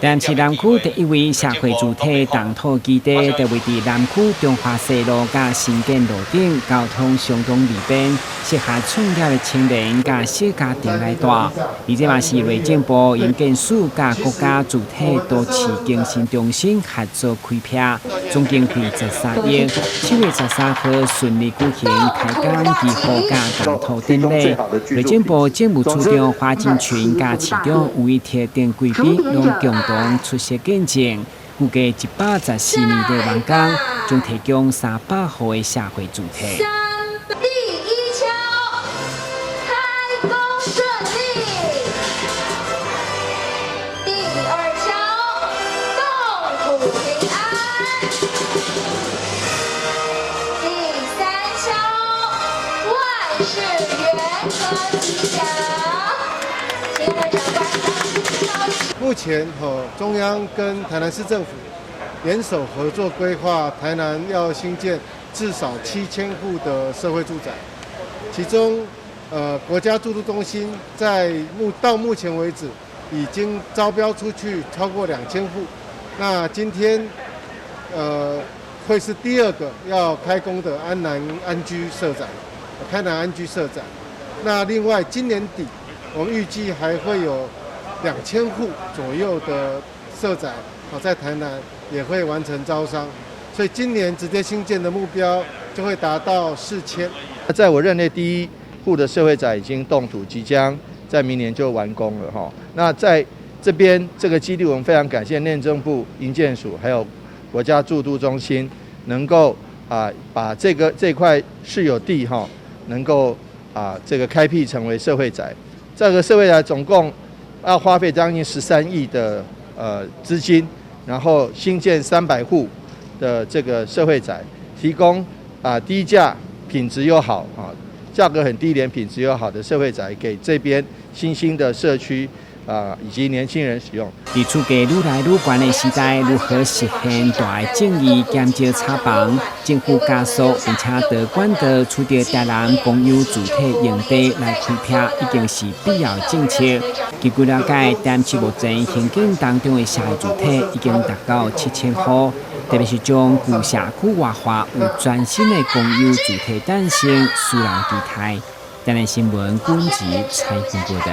台南市南區第一位社會住宅動土基地，就位佇南區中華西路佮新建路頂，交通相當利便，適合創業的青年佮小家庭來蹛。而這嘛是內政部營建署佮國家住宅都市更新中心合作開闢，總經費13億，7月13號順利舉行開工祈福佮動土典禮。內政部政務處長花敬群佮市長吳怡鐵等貴賓攏共同出席見證，預計114年的完工，將提供300戶的社會住宅。第一鍬，開工順利。第二鍬，動土平安。第三鍬，萬事圓和吉祥。親愛的長官，目前和中央跟台南市政府聯手合作規劃，台南要興建至少7000戶的社會住宅，其中，國家住都中心在到目前為止已經招標出去超過2000戶，那今天，會是第二個要開工的安南安居社宅，開南安居社宅。那另外今年底，我們預計還會有2000戶左右的社宅，在台南也會完成招商，所以今年直接興建的目標就會達到4000。在我任內第一戶的社會宅已經動土，即將在明年就完工了哈。那在這邊這個基地，我們非常感謝內政部營建署還有國家住都中心，能夠把這塊私有地哈，能夠這個開闢成為社會宅。這個社會宅總共要花費將近13億的資金，然後興建300戶的這個社會宅，提供低價、品質又好啊，價格很低廉、品質又好的社會宅給這邊新興的社區以及年輕人使用。佇厝價愈來愈懸的時代，如何實現大的正義減少炒房？政府加速並且多管道取得台南公有住宅用地來開闢，已經是必要政策。根據了解，台南市目前興建當中的社會住宅已經達到7000戶，特別是將舊社區活化，有全新的公有住宅誕生，使人期待。台南新聞軍籍採訪報道。